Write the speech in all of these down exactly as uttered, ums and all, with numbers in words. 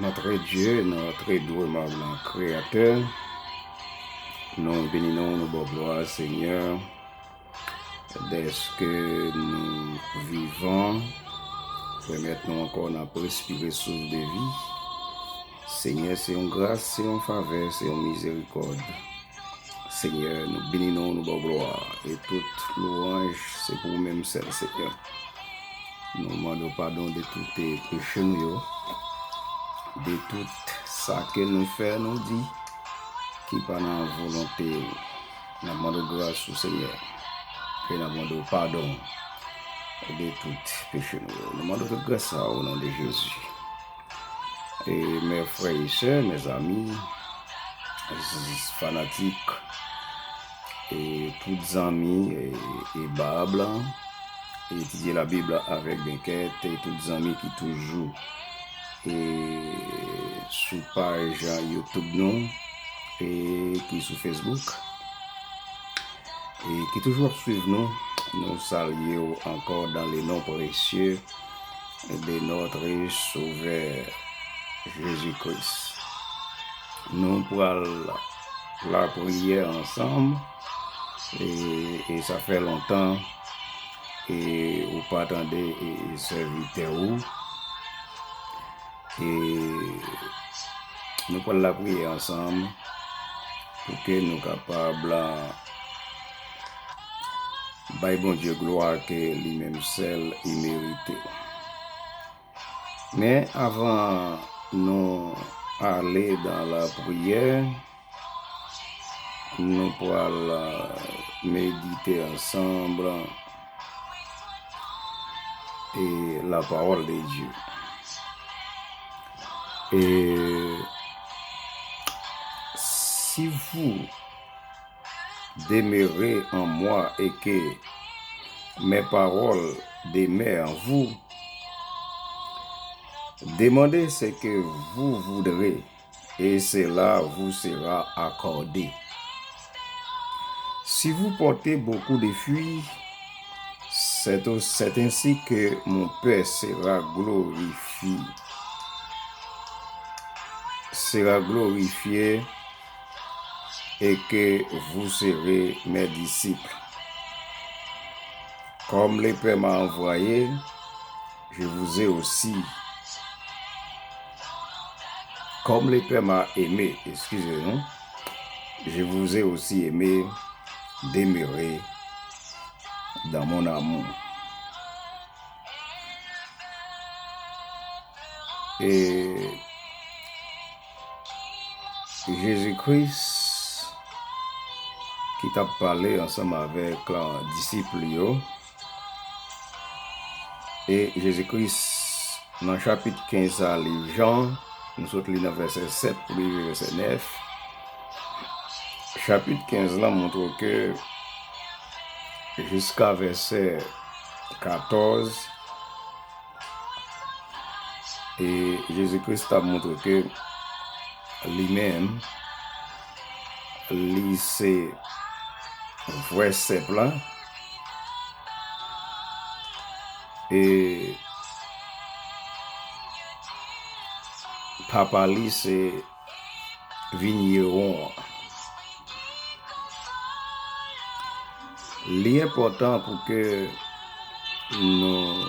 Notre Dieu, notre doux aimable Créateur, nou beni nou, nou ba w glwa, Senyè, dèske nou vivan, pèmèt nou ankò n ap respire souf de vi. Senyè, se yon gras, se yon favè, se yon mizerikòd. Senyè, nou beni non w, nou ba w glwa, e tout lwanj se pou ou menm sèl, Senyè. Nou mande w padon de tout, eh, peche nou yo, de tout sa ke nou fè, nou di, ki pa nan volonte w. N ap mande w gras ou, Senyè, e n ap mande w padon de tout peche nou yo. Nou mande w tout gras sa o non de Jezi. E mes frères et sœurs, mes amis, z-, fanatik, e tout zanmi, e, e Bab la, e etidye Labib la avèk Benkèt, e tout zanmi ki toujou, e sou paj YouTube nou, e ki sou Facebook, e ki toujou ap swiv nou, nou salye w ankò dans le nom précieux de notre Sauveur Jésus-Christ. Nou pral lapriyè ansanm, e, e sa fè lontan, e ou pa tande, e, e sèvitè ou. E nou pral lapriyè ansanm pou ke nou kapab, ah, bay Bondye glwa ke li menm sèl li merite. Men avan nou ale dans la prière, nou pral, euh, medite ansanm, e la parole de Dieu. Et si vous demeurez en moi et que mes paroles demeurent en vous, demandez ce que vous voudrez et cela vous sera accordé. Si vous portez beaucoup de fruits, c'est au-, c'est ainsi que mon Père sera glorifié, sera glorifié et que vous serez mes disciples. Comme le Père m'a envoyé, je vous ai aussi, comme le Père m'a aimé, excusez-nous, je vous ai aussi aimé, demeurez dans mon amour. E Jezi Kris ki t ap pale ansanm avèk, euh, disip li yo. E Jezi Kris, nan chapit kenz a liv Jan, nou sot li nan vèsè sèt pou rive vèsè nèf. Chapit kenz lan montre ke jiska vèsè katòz, e Jezi Kris t ap montre ke li menm, li se vrè sèp la, e papa li se vin yewon an. Li enpòtan pou ke nou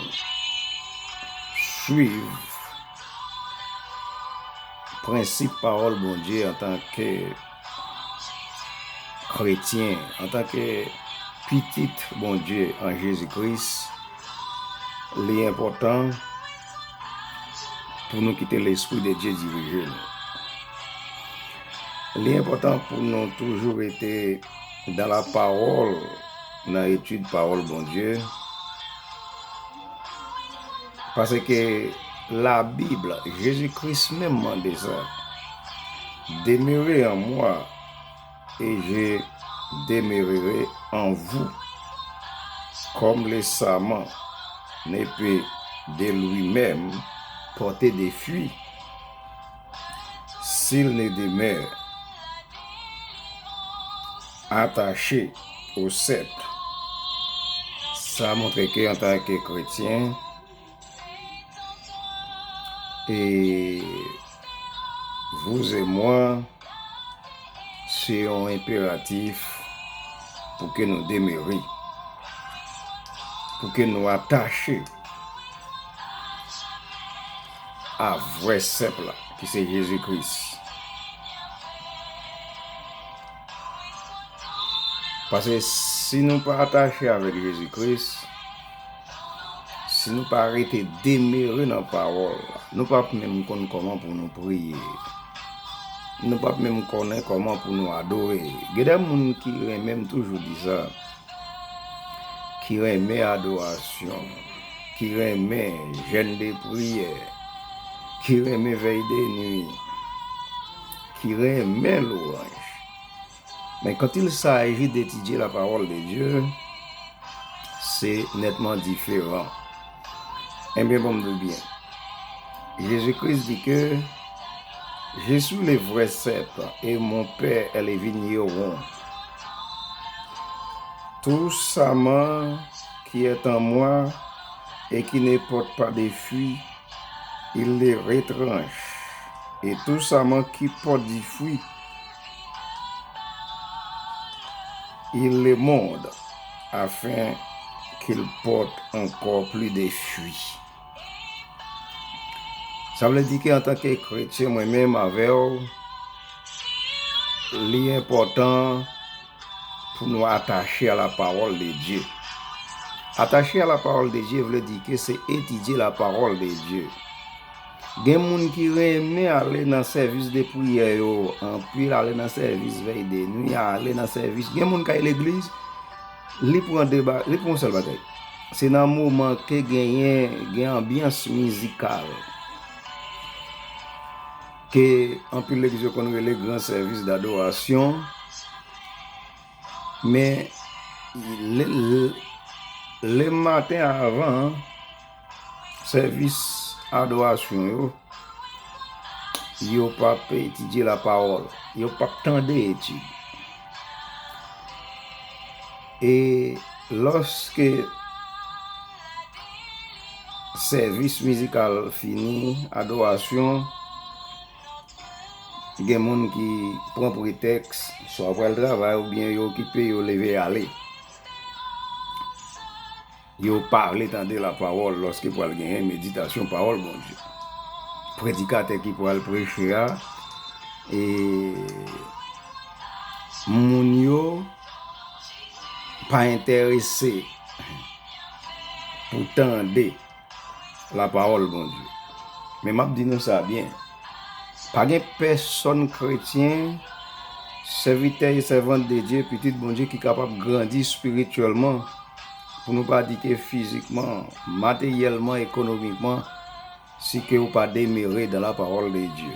swiv prensip pawòl Bondye antanke kretyen, antanke pitit Bondye an Jezi Kris. Li enpòtan pou nou kite Lespri de Dye dirije nou. Li enpòtan pou nou toujou rete dans la parole, nan etid pawòl Bondye. Paske Labib, Jezi Kris menm mande sa. Demeurez en moi, et je demeurerai en vous. Comme le sarment ne peut de lui-même porter de fruits s'il ne demeure attaché au cep. Sa montre ke antanke kretyen, e Vous et moi, se yon enperatif pou ke nou demere, pou ke nou atache a vrè sèp la, ki se Jezi Kris. Paske si nou pa atache avèk Jezi Kris, si nou pa rete demere nan pawòl la, nou p ap menm konn kòman pou nou priye. Nou p ap menm konnen kòman pou nou adore. Gen de moun ki renmen, m toujou di sa, ki renmen adorasyon, ki renmen jèn de priyè, ki renmen vèy de nwi, ki renmen lwanj. Men quand il s'agit d'étudier la parole de Dieu, c'est nettement différent. Ebyen, bon, m di w byen. Jezi Kris di ke Je suis le vrai cep et mon Père est le vigneron. Tout sarment qui est en moi et qui ne porte pas de fruit, il le retranche. Et tout sarment qui porte du fruit, il le mord, afin qu'il porte encore plus de fruits. Sa vle di ke antanke kretyen, mwen menm avè w, li enpòtan pou nou atache a la parole de Dieu. Atache a la parole de Dieu vle di ke se etidye la parole de Dieu. Gen moun ki renmen ale nan sèvis de priyè yo, anpil ale nan sèvis vèy de nwi, ale nan sèvis. Gen moun k al legliz, li pran de ba, li pran yon sèl bagay. Se nan moman ke genyen, gen anbyans mizikal, ke anpil legliz yo konn rele gran sèvis dadorasyon. Men, le, le, le maten avan sèvis adorasyon yo, yo p ap etidye lapawòl, yo p ap tande etid. E lòske sèvis mizikal fini, adorasyon, gen moun ki pran pretèks, swa pral travay oubyen yo okipe, yo leve ale. Yo pa vle tande lapawòl lòske pral genyen meditasyon pawòl Bondye. Predikatè ki pral preche a, e moun yo pa enterese pou tande lapawòl Bondye. Men m ap di nou sa byen. Pa gen pèsonn kretyen, sèvitè e sèvant de Dye, pitit Bondye ki kapab grandi espirityèlman, pou nou pa di ke fizikman, materyèlman, ekonomikman, si ke ou pa demere dans la parole de Dieu.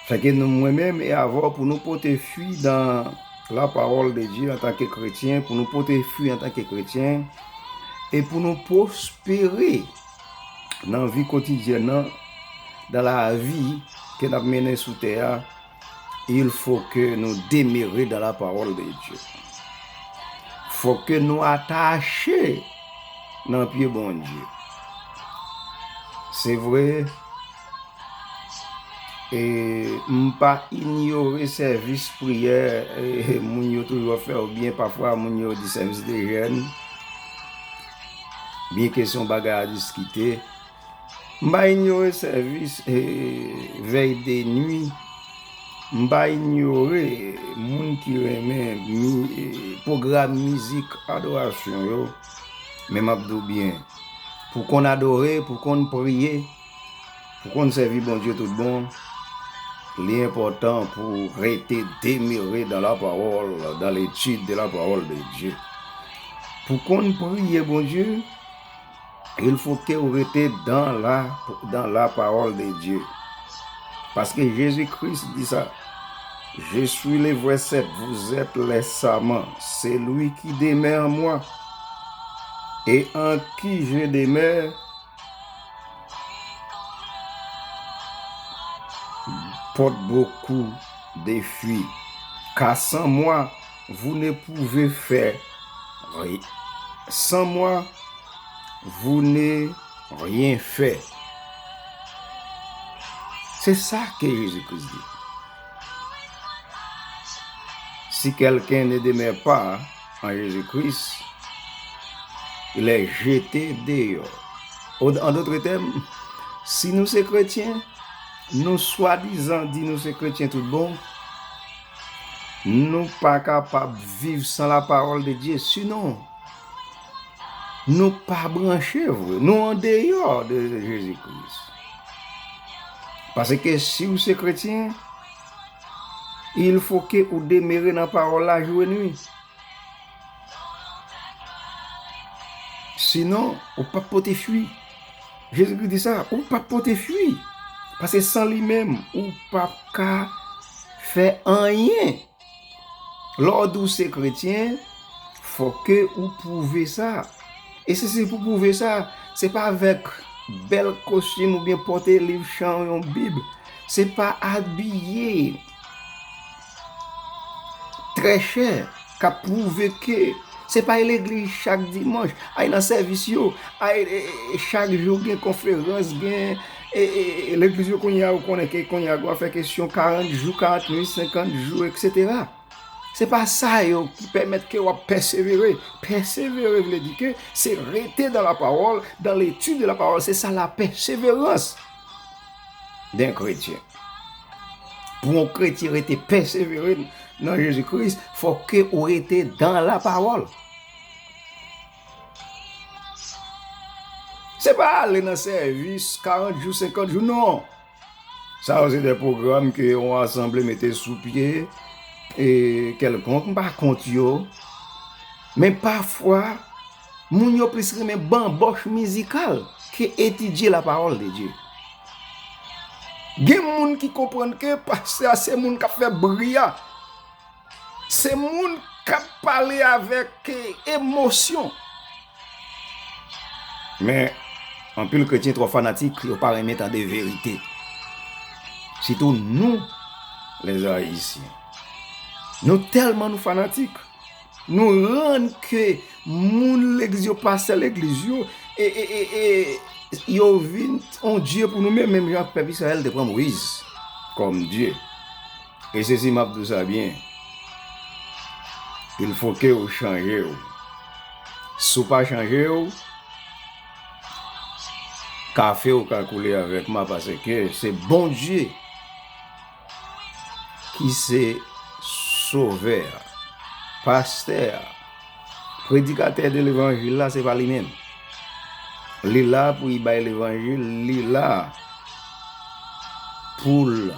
Fè ke nou, mwen menm e avè w, pou nou pote fwi dans la parole de Dieu antanke kretyen, pou nou pote fwi antanke kretyen, e pou nou pwospere nan vi kotidyèn nan, dans la vie ke n ap mennen sou tè a, il faut que nou demere dans la parole de Dieu. Fòk ke nou atache nan pye Bondye. Se vre, e m pa inyore sèvis priyè, e moun yo toujou ap fè yo byen, pafwa moun yo di sèvis de jèn, byenke se yon bagay a diskite. M pa inyore sèvis, e, vèy de nwi. M pa inyore moun ki renmen mi-, e, pwogram mizik adorasyon yo. Men m ap di w byen, pou konn adore, pou konn priye, pou konn sèvi Bondye tout bon, li enpòtan pou rete demere dans la parole, dans l'étude de la parole de Dieu. Pou konn priye Bondye, il faut que ou rete dans la, dans la parole de Dieu. Paske Jezi Kris di sa, Je suis le vrai cep, vous êtes les sarments. Celui qui demeure en moi et en qui je demeure porte beaucoup de fruits. Car sans moi, vous ne pouvez faire rien. Sans moi, vous ne rien faire. Se sa ke Jezi Kris di. Si quelqu'un ne demeure pas en Jésus-Christ, il est jeté dehors. Ou, an dòt tèm, si nou se kretyen, nou swadizan di nou se kretyen tout bon, nou pa kapab viv san la parole de Dieu. Sinon, nou pa branche vre. Nou andeyò de Jezi Kris. Paske si w se kretyen, il faut que ou demere nan pawòl la jou e nwi. Sinon, ou p ap pote fwi. Jezi Kris di sa, ou p ap pote fwi. Paske san li menm, ou p ap ka fè anyen. Lè w di w se kretyen, fò ke ou pwouve sa. E si se pou pwouve sa, se pa avèk bèl kostim oubyen pòte liv chan, yon bib. Se pa abiye trè chè k ap pwouve ke se pa al legliz chak dimanch, al nan sèvis yo, al, e, e, chak jou gen konferans, gen, e, e, e, legliz yo kounye a, ou konnen ke kounye a, yo ap fè kesyon karant jou, karant nuit, senkant jou, etsetera. Se pa sa yo ki pèmèt ke w ap pèsevere. Pèsevere vle di ke se rete dans la parole, dans l'étude de la parole. Se sa la persévérance d'un chrétien. Pou yon kretyen rete pèsevere nan Jezi Kris, fò ke ou rete dans la parole. Se pa ale nan sèvis karant jou, senkant jou, non. Sa yo se de pwogram ke yon asanble mete sou pye, e, kèlkonk, m pa kont yo. Men pafwa, moun yo plis renmen banbòch mizikal ke etidye la parole de Dieu. Gen moun ki konprann ke pastè a se moun k ap fè bri a. Se moun k ap pale avèk, e, emosyon. Men, anpil kretyen twò fanatik, yo pa renmen tande verite. Sitou nou, les Haïtiens. Nou tèlman nou fanatik. Nou rann ke moun legliz yo, pastè legliz yo, e, e, e, e, yo vin on dye pou nou menm, menm jan pèp Izrayèl te pran Moyiz kòm dye. E sesi, m ap di w sa byen. Il faut que ou chanje w. Si w pa chanje w, kafe w ka koule avèk ma, paske se Bondye ki se sovè a, pastè a, predikatè de levanjil la, se pa li menm. Li la pou li bay levanjil, li la pou l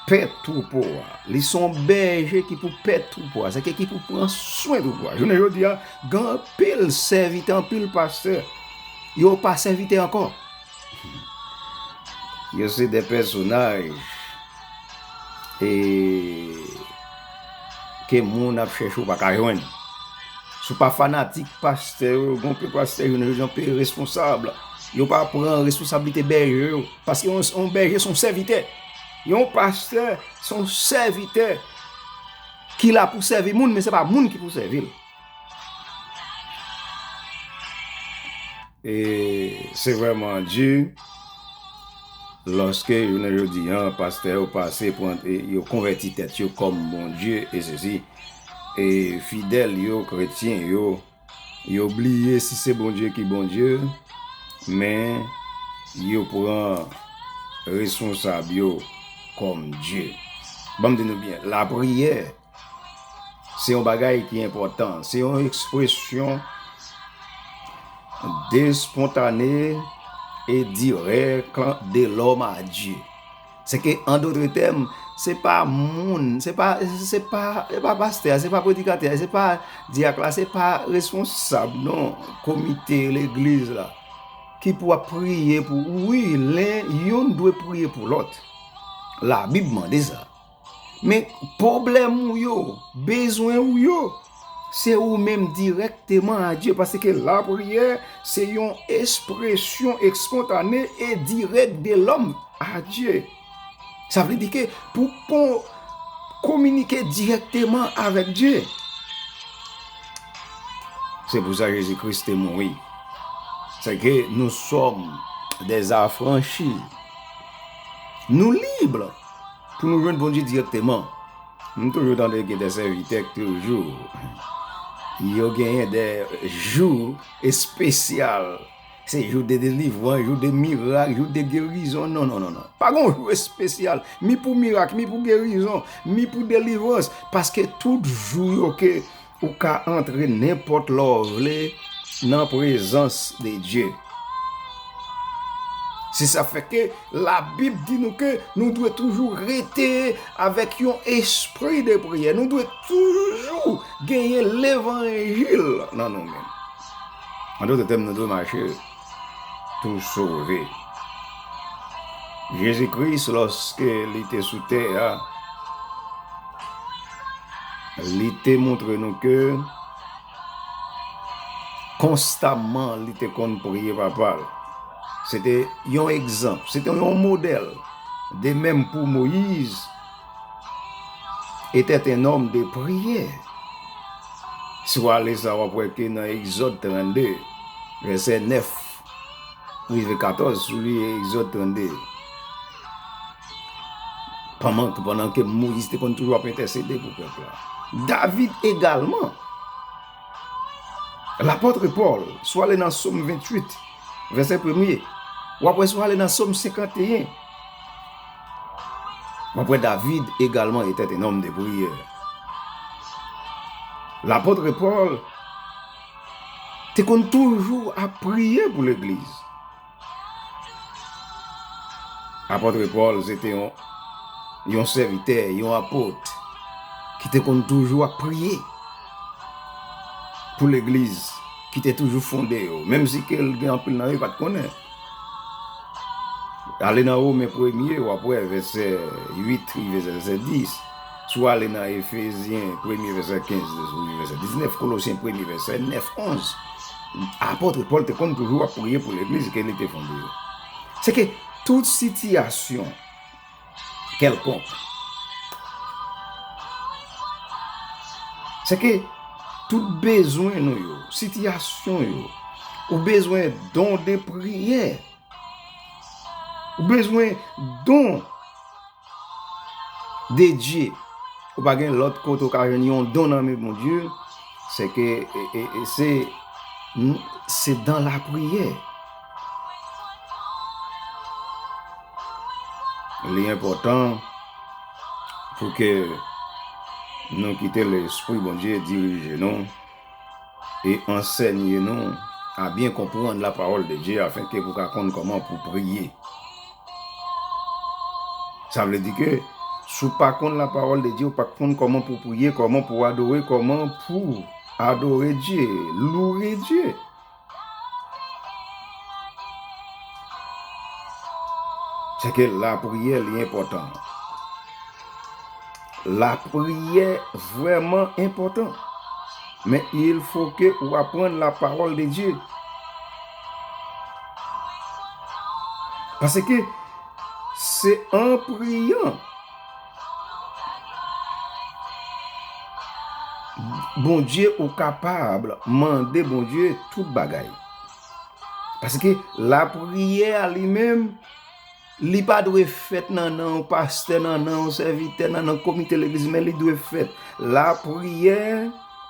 pè twoupo a. Li se yon bèje ki pou pè twoupo a, sèke ki pou pran swen twoupo a. Jounen jodi a, gen anpil sèvitè, anpil pastè, yo pa sèvitè ankò. Yo se de pèsonaj, e, ke moun ap chèche, ou pa ka jwenn. Si w pa fanatik pastè yo, gen anpil pastè jounen jodi a, anpil responsab, yo pa pran responsablite bèje yo. Paske yon, yon bèje se yon sèvitè. Yon pastè se yon sèvitè ki la pou sèvi moun, men se pa moun ki pou sèvi l. E se vrèman di, lòske jounen jodi a, pastè yo pase pran, e yo konvèti tèt yo kòm Bondye, e sesi, e fidèl yo, kretyen yo, yo bliye si se Bondye ki Bondye, men yo pran responsab yo kòm Dye. Ban m di nou byen, lapriyè, se yon bagay ki enpòtan. Se yon ekspresyon de spontane e dirèk de l'homme à Dieu. Se ke, an dòt tèm, se pa moun, se pa, se pa, se pa pastè a, se pa predikatè a, se pa dyak la, se pa responsab, non, komite legliz la, ki pou ap priye pou, wi, len, youn dwe priye pou lòt. Labib mande sa. Men pwoblèm ou yo, bezwen ou yo, se ou menm dirèkteman a Dye, paske lapriyè se yon ekspresyon espontane e dirèk de l'homme à Dieu. Sa vle di ke pou pon kominike dirèkteman avèk Dye. Se pou sa Jezi Kris te mouri. Se ke nous sommes des affranchis. Nou lib pou nou jwenn Bondye dirèkteman. M toujou tande gen de sèvitè k toujou yo genyen de jou espesyal. Se jou de delivrans, jou de mirak, jou de gerizon. Non, non, non, non. Pa gen yon jou espesyal. Mi pou mirak, mi pou gerizon, mi pou delivrans. Paske tout jou yo ke ou ka antre nenpòt lè w vle nan prezans de Dye. Se sa fè ke Labib di nou ke nou dwe toujou rete avèk yon espri de priyè. Nou dwe toujou genyen levanjil nan nou menm. An dòt tèm, nou dwe mache tou sove. Jezi Kris, lòske li te sou tè a, li te montre nou ke konstamman li te konn priye Papa l. Se te yon egzanp, se te yon modèl. De menm pou Moyiz, était un homme de prière. Si w ale sa, w ap wè ke nan Egzòd trannde, vèsè nèf rive katòz, si w li Egzòd trannde. Pandan, pandan ke Moyiz te konn toujou ap entèsede pou pèp la. David egalman. Lapòt Pòl, si w ale nan Sòm venntuit, vèsè premye, w ap wè si w ale nan Sòm senkanteyen, w ap wè David egalman était un homme de prière. Lapòt Pòl te konn toujou ap priye pou legliz. Apòt Pòl se te yon, yon sèvitè, yon apot ki te konn toujou ap priye pou legliz ki te toujou fonde yo, menm si ke l gen anpil nan yo pa t konnen. Ale nan Women premye, w ap wè vèsè uit rive vèsè dis. Si w ale nan Efezyen premye vèsè kenz rive vèsè diznèf, Kolosyen premye vèsè nèf, onz, apòt Pòl te konn toujou ap priye pou legliz ke li te fonde yo. Se ke tout sitiyasyon kèlkonk, se ke tout bezwen nou yo, sitiyasyon yo, ou bezwen don de priyè. Ou bezwen don de Dye. Ou pa gen lòt kote ou ka jwenn yon don nan men Bondye. Se ke, e, e, e, se, se dans la prière. Li enpòtan pou ke nou kite Lespri Bondye dirije nou e ansèye nou a byen konprann la parole de Dieu, afin ke pou ka konn kòman pou priye. Sa vle di ke si w pa konn la parole de Dieu, ou pa konn kòman pou priye, kòman pou adore, kòman pou adore Dye, louwe Dye. Se ke lapriyè li enpòtan. Lapriyè vrèman enpòtan. Men il faut que ou aprann la parole de Dieu. Paske se an priyan Bondye ou kapab mande Bondye tout bagay. Paske lapriyè a li menm, li pa dwe fèt nan non yon pastè, nan non yon sèvitè, nan non komite legliz, men li dwe fèt. Lapriyè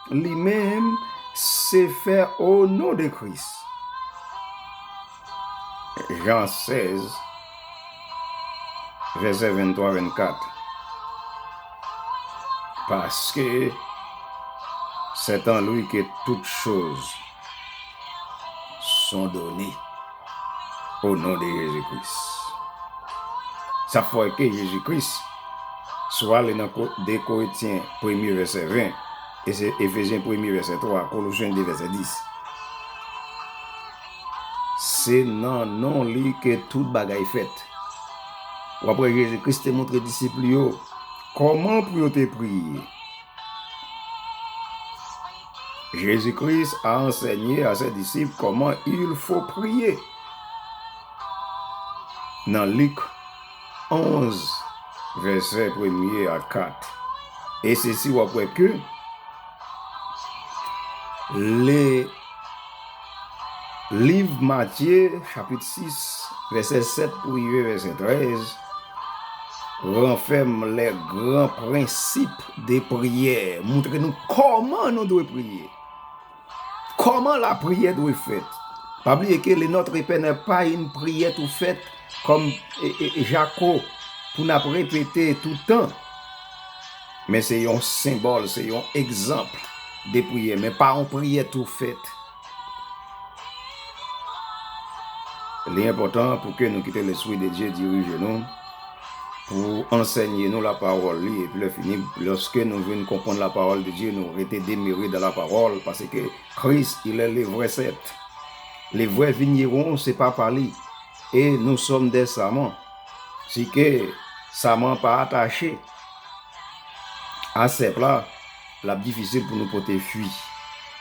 li menm, se fè o non de Kris. Jan sèz, vèsè venntwa, vennkat. Parce que c'est en lui que toutes choses sont données au nom de Jésus-Christ. Sa fè ke Jezi Kris, si w ale nan ko-, de Korentyen premye vèsè ven, e se Efezyen premye vèsè twa, Kolosyen de vèsè dis. Se nan non li ke tout bagay fèt. W ap wè Jezi Kris te montre disip li yo kòman pou yo te priye. Jésus-Christ a enseigné à ses disciples comment il faut prier. Nan Lik onz, vèsè premye a kat. E se si w ap wè ke le liv Matye, chapit sis, vèsè sèt pou rive vèsè trèz, Ranfèm les grands principes de prière. Montre nou kòman nou dwe priye. Kòman lapriyè dwe fèt. Pa bliye ke le Notre Père n'est pas une prière tout faite comme e, e, e jako pou n ap repete toutan. Men se yon senbòl, se yon egzanp de priyè, men pa yon priyè tou fèt. Li enpòtan pou ke nou kite Lespri de Dye dirije nou, pou ansènye nou lapawòl li, epi lè fini, lòske nou vin konprann lapawòl de Dye, nou rete demere dan lapawòl, paske Christ, il est le vrai cep. Le vrai vigneron, se papa li. E nou sòm dè saman. Si ke saman pa atache a sèp la, l ap difisil pou nou pote fwi.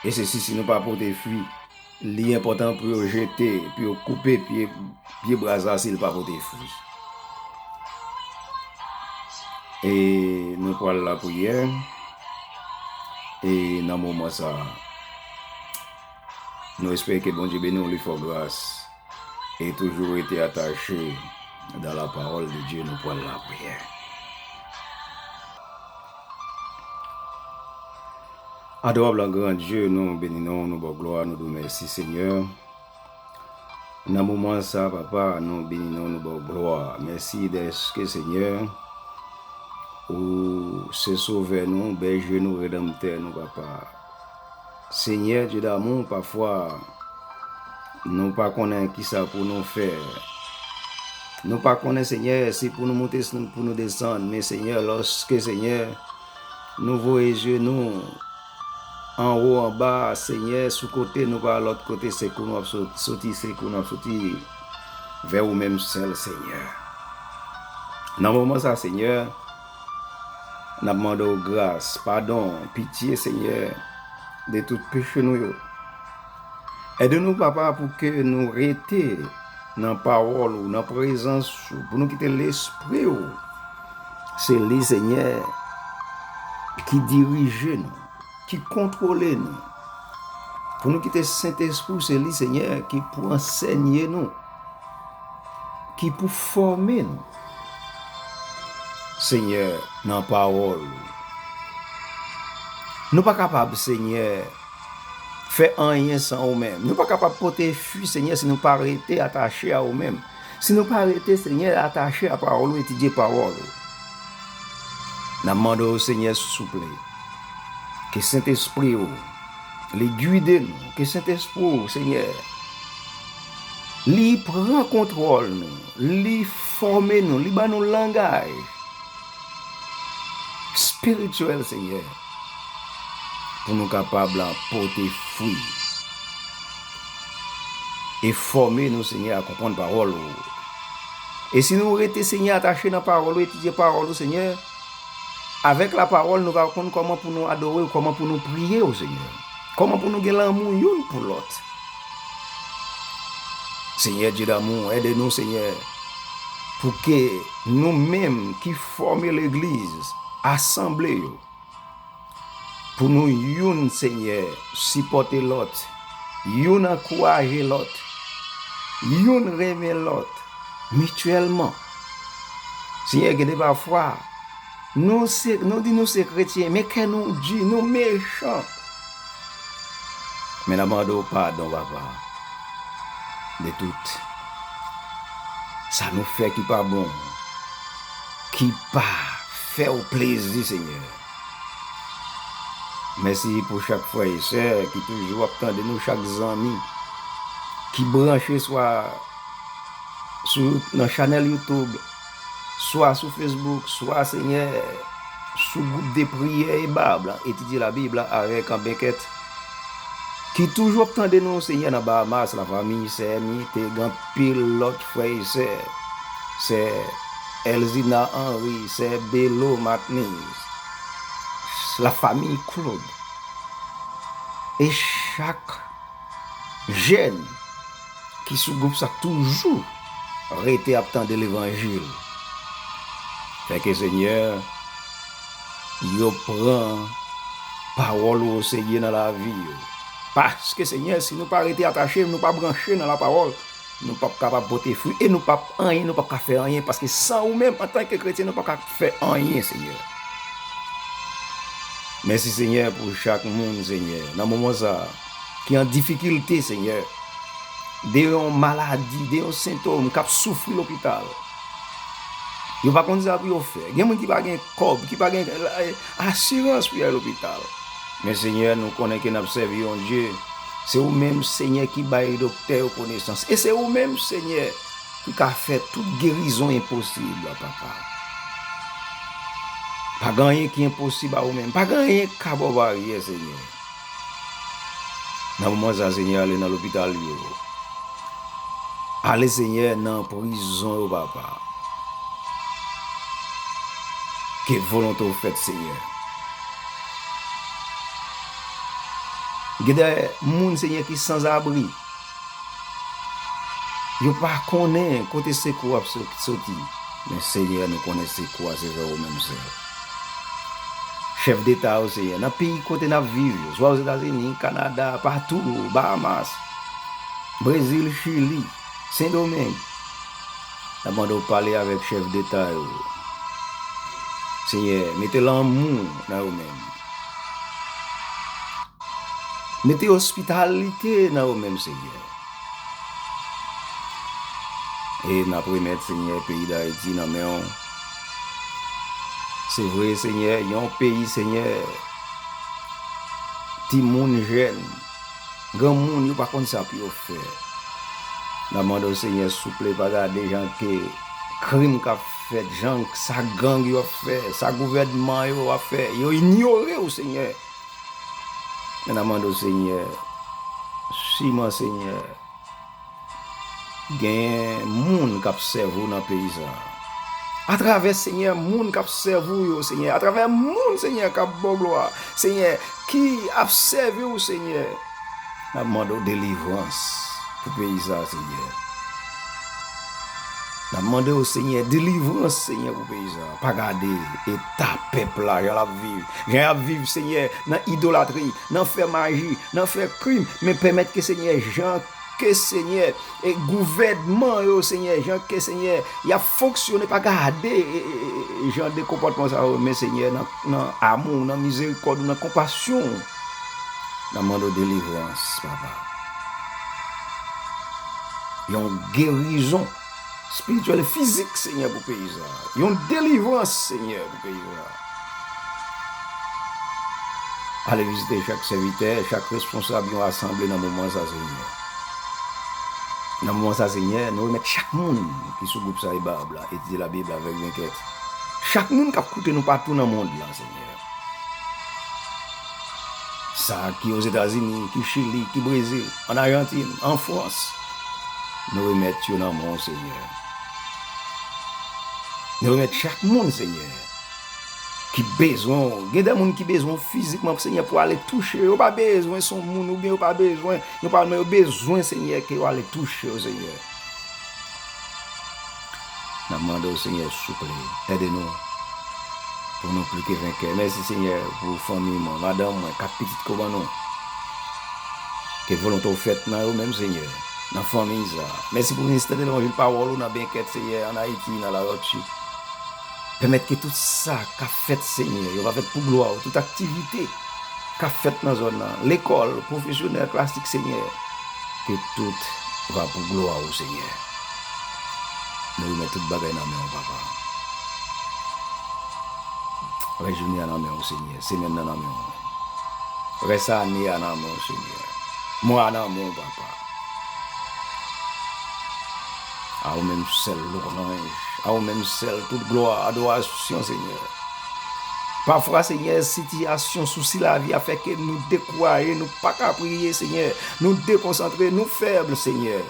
E se si, si nou pa pote fwi, li enpòtan pou yo jete, pou yo koupe pye, pye braz la si l pa pote fwi. E nou pral lapriyè. E nan moman sa a, nou espere ke Bondye beni w, li fè w gras. E toujou rete atache dans la parole de Dieu, nou pral lapriyè. Adorable and grand Dieu, nou beni non w, nou ba w glwa, nou di w mèsi, Senyè. Nan moman sa, Papa, nou beni non w, nou ba w glwa. Mèsi dèske, Senyè, ou se Sovè nou, Bèje nou, Redanmtè nou, Papa. Senyè Dye damou, pafwa, nou pa konnen kisa pou nou fè. Nou pa konnen, Senyè, si pou nou moute, si pou nou desann. Men, Senyè, lòske, Senyè, nou voye je nou anwo, anba, Senyè, sou kote, nou pa lòt kote, sekou nou ap sot-, soti, sekou nou ap soti vè ou menm sèl, Senyè. Nan moman sa, Senyè, n ap mande w gras, padon, pitye, Senyè, de tout peche nou yo. Ede nou, Papa, pou ke nou rete nan pawòl ou, nan prezans ou, pou nou kite Lespri w. Se li, Senyè, ki dirije nou, ki kontwole nou. Pou nou kite Sentespri w, se li, Senyè, ki pou ansènye nou, ki pou fòme nou. Senyè, nan pawòl ou. Nou pa kapab, Senyè, fè anyen san ou menm. Nou pa kapab pote fwi, Senyè, si nou pa rete atache a ou menm. Si nou pa rete, Senyè, atache a pawòl ou, etidye pawòl ou. N ap mande w, Senyè, souple, ke Sentespri w, li gide nou, ke Sentespri w, Senyè, li pran kontwòl nou, li fòme nou, li ban nou langaj espirityèl, Senyè, pou nou kapab pote fwi e fòme nou, Senyè, a konprann pawòl ou. E si nou rete, Senyè, atache nan pawòl ou, etidye pawòl ou, Senyè, avèk lapawòl, nou va konn kòman pou nou adore w, kòman pou nou priye w, Senyè, kòman pou nou gen lanmou youn pou lòt. Senyè Dye damou, ede nou, Senyè, pou ke nou menm ki fòme legliz, asanble yo, pou nou youn, Senyè, sipòte lòt, youn ankouraje lòt, youn renmen lòt, mityèlman. Senyè, gen de pafwa, nou se, nou di nou se kretyen, men kè nou di, nou mechan. Men n ap mande w padon, Papa, de tout sa nou fè ki pa bon, ki pa fè w plezi, Senyè. Mèsi pou chak frè e sè ki toujou ap tande nou, chak zanmi ki branche swa sou, nan chanèl YouTube, swa sou Facebook, swa, Senyè, sou gwoup de priyè e Bab la, etidye Labib la avèk an bèkèt, ki toujou ap tande nou, Senyè, nan Bahamas, lafanmi Sè Mite, gen anpil lòt frè e sè, sè Elzina Henry, sè Belo Martiniz, lafanmi Claude, e chak jèn ki sou gwoup sa toujou rete ap tande levanjil. Fè ke, Senyè, yo pran pawòl ou oserye nan lavi yo. Paske, Senyè, si nou pa rete atache, nou pa branche nan lapawòl, nou p ap kapab pote fwi e nou p ap anyen, nou p ap ka fè anyen, paske san ou menm, antanke kretyen, nou p ap ka fè anyen, Senyè. Mèsi, Senyè, pou chak moun, Senyè, nan moman sa a, ki an difikilte, Senyè, de yon maladi, de yon sentòm, k ap soufri lopital. Yo pa konn sa pou yo fè. Gen moun ki pa gen kòb, ki pa gen, eh, asirans pou y al lopital. Men, Senyè, nou konnen ke n ap sèvi yon Dye. Se ou menm, Senyè, ki bay doktè yo konesans. E se ou menm, Senyè, ki ka fè tout gerizon enposib, Papa. Pa gen anyen ki enposib a ou menm. Pa gen anyen k ka ba w baryè, Senyè. Nan moman sa, Senyè, ale nan lopital yo. Ale, Senyè, nan prizon yo, Papa. Ke volonte w fèt, Senyè. Gen de moun, Senyè, ki sanzabri. Yo pa konnen kote sekou ap so-, soti. Men, Senyè, nou konnen sekou a se vè ou menm sèl. Chèf deta yo, Senyè, nan peyi kote n ap viv yo, swa Ozetazini, Kanada, patou, Bahamas, Brezil, Chili, Sendomeng, n ap mande w pale avèk chèf deta yo. Senyè, mete lanmou nan yo menm. Mete ospitalite nan yo menm, Senyè. E n ap remèt, Senyè, peyi Dayiti nan men w. Se vre, Senyè, yon peyi, Senyè, timoun, jèn, granmoun, yo pa konn sa pou yo fè. N ap mande w, Senyè, souple, pa gade jan ke krim k ap fèt, jan sa gang yo ap fè, sa gouvènman yo ap fè. Yo inyore w, Senyè. Men n ap mande w, Senyè, siman, Senyè, gen moun k ap sèvi w nan peyi sa a. Atravè, Senyè, moun k ap sèvi w yo, Senyè, atravè moun, Senyè, k ap ba w glwa, Senyè, ki ap sèvi w, Senyè, n ap mande w delivrans pou peyi sa a, Senyè. N ap mande w, Senyè, delivrans, Senyè, pou peyi sa a. Pa gade eta pèp la, jan l ap viv. Jan y ap viv, Senyè, nan idolatri, nan fè maji, nan fè krim. Men pèmèt ke, Senyè, jan ke, Senyè, e gouvènman yo, Senyè, jan ke, Senyè, y ap fonksyone, pa gade, e, e, e, e, jan de konpòtman sa yo, men, Senyè, nan, nan amou w, nan mizerikòd ou, nan konpasyon w, n ap mande w delivrans, Papa. Yon gerizon espirityèl e fizik, Senyè, pou peyi sa a. Yon delivrans, Senyè, pou peyi sa a. Ale vizite chak sèvitè, chak responsab yon asanble nan moman sa, Senyè. Nan moman sa, Senyè, nou remèt chak moun ki sou gwoup sa e Bab la, etidye Labib la avèk venkèt. Chak moun k ap koute nou patou nan mond lan, Senyè. Sa ki Ozetazini, ki Chili, ki Brezil, ann Ajantin, an Frans, nou remèt yo nan men w, Senyè. Nou remèt chak moun, Senyè, ki bezwen w. Gen de moun ki bezwen w fizikman, Senyè, pou ale touche yo. Yo pa bezwen se yon moun, oubyen yo pa bezwen, yo pa, men yo bezwen, Senyè, ke yo ale touche yo, Senyè. N ap mande w, Senyè, souple, ede nou pou nou pli ke venkè. Mèsi, Senyè, pou fanmi mwen, madanm mwen, kat pitit ke w ban nou. Ke volonte w fèt nan yo menm, Senyè, nan fanmi sa a. Mèsi pou ministè de levanjil, pawòl ou nan Benkèt, Senyè, ann Ayiti, nan Laròchi. Pèmèt ke tout sa k ap fèt, Senyè, yo va fèt pou glwa w. Tout aktivite k ap fèt nan zòn nan, lekòl, pwofesyonèl, klasik, Senyè, ke tout va pou glwa w, Senyè. Nou remèt tout bagay nan men w, Papa. Rès jounen an nan men w, Senyè. Semèn nan nan men w. Rès ane a nan men w, Senyè. Mwa a nan men w, Papa. A ou menm sèl lwanj, a ou menm sèl tout glwa, adorasyon, Senyè. Pafwa, Senyè, sitiyasyon, sousi lavi a fè ke nou dekouraje, nou pa ka priye, Senyè. Nou dekonsantre, nou fèb, Senyè.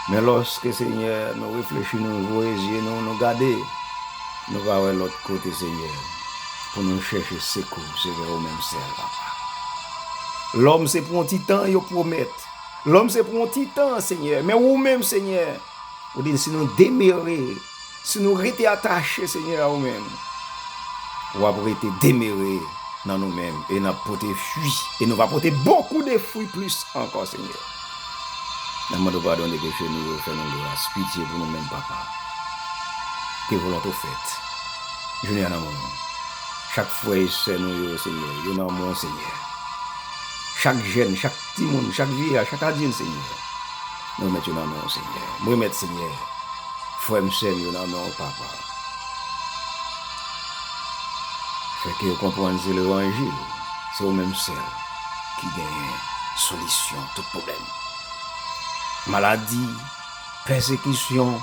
Men lòske, Senyè, nou reflechi, nou voye zye nou, nou gade, nou pa wè lòt kote, Senyè, pou nou chèche sekou, se vè ou menm sèl, Papa. Lòm se pou yon ti tan, yo pwomèt. Lòm se pou yon ti tan, Senyè. Men ou menm, Senyè, ou di si nou demere, si nou rete atache, Senyè, a ou menm, w ap rete demere nan nou menm e n ap pote fwi. E nou va pote bokou de fwi plis ankò, Senyè. N ap mande w padon de peche nou yo, fè nou gras, pitye pou nou menm, Papa. Ke volonte w fèt. Jounen an nan men w. Chak frè e sè nou yo, Senyè, yo nan men w, Senyè. Chak jèn, chak timoun, chak vye, chak adilt, Senyè. Nou remèt yo nan men w, Senyè. Mwen remèt, Senyè, frè m, sè m yo nan men w, Papa. Fè ke yo konprann se levanjil, se ou menm sèl ki genyen solisyon tout pwoblèm. Maladi, pèsekisyon,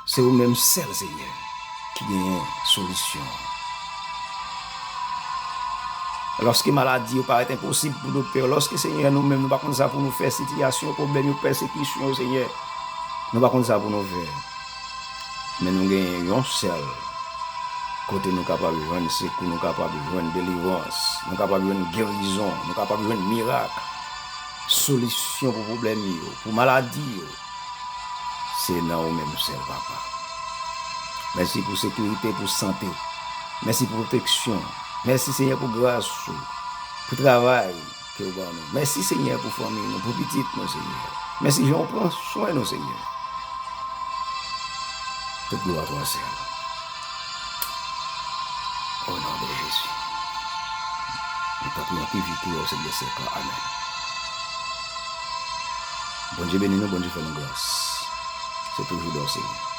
se ou menm sèl, Senyè, ki genyen solisyon. Lòske maladi yo parèt enposib pou doktè yo, lòske, Senyè, nou menm nou pa konn sa pou nou fè, sitiyasyon, pwoblèm yo, pèsekisyon yo, Senyè, nou pa konn sa pou nou fè. Men nou genyen yon sèl kote nou kapab jwenn sekou, nou kapab jwenn delivrans, nou kapab jwenn gerizon, nou kapab jwenn mirak, solisyon pou pwoblèm yo, pou maladi yo. Se nan ou menm sèl, Papa. Mèsi pou sekirite, pou sante. Mèsi pou pwoteksyon. Mèsi, Senyè, pou gras ou, pou travay ke w ban nou. Mèsi, Senyè, pou fanmi nou, pou pitit nou, Senyè. Mèsi jan w pran swen nou, Senyè. Tout glwa pou ou sèl. O non de Jezi. Nou tanpri, nou pi vi pou ou, Senyè, sèk la. Amèn. Bondye beni nou, Bondye fè nou gras. Se toujou dan w, Senyè.